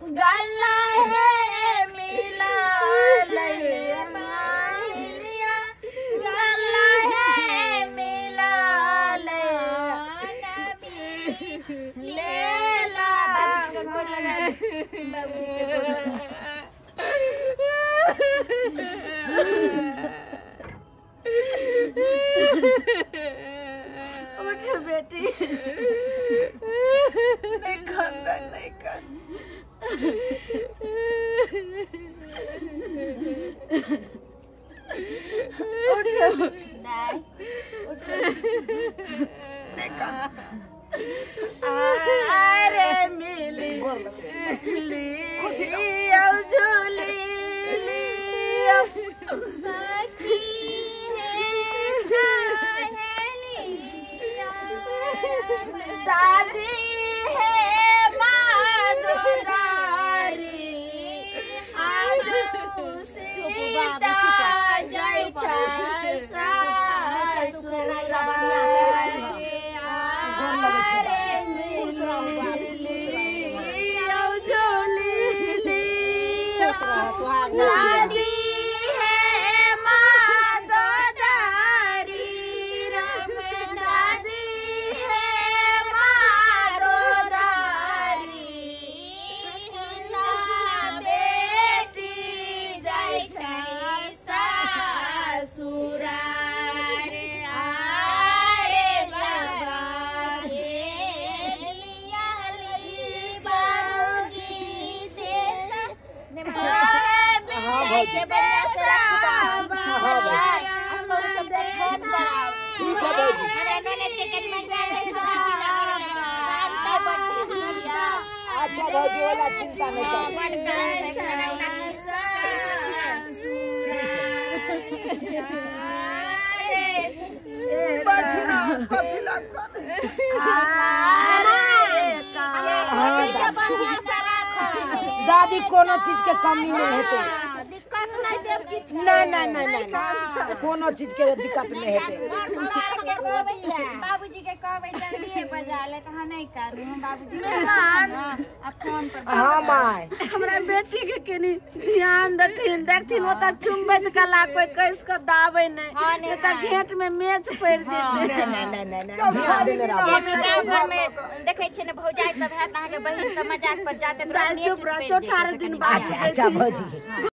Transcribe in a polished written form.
गला है मिला ले माहिया गला है मिला ले लेला बाबूजी का गोड़ लगा बाबूजी के गोड़ लगा। उठ बेटी नहीं खाना नहीं खाना उठ नहीं उठ नहीं खाना। अरे मिली लिया झूली लिया सखी दादी है माधुरारी आज सीता जय दादी है माधुरारी राम दादी है माधुरारी सीता बेटी जाय छै ससुरार आरे बाबा के बाबूजी देश अच्छा भौजी वाला चिंता नहीं कर। दादी कोनो चीज के कमी नहीं हेतै, दिक्कत नहीं देब किछ। ना ना ना ना कोनो चीज के दिक्कत नहीं हेतै। बाबूजी के कहबै जल्दी बजा ले त हां नहीं कानू हम बाबूजी के आ फोन पर। हां my हमरा बेटी के कनी ध्यान देथिन देखथिन ओता चुमबैत कला कोई कस के दाबै नहीं त घेंट में मेच पड़ जेतै। ना ना ना ना ना ध्यान देने गांव घर में देखै छियै ने भौजाई सब हैत अहाँ के बहिन सब मजाक पर जाते चुप रह चौठार दिन बाद। अच्छा अच्छा भौजी।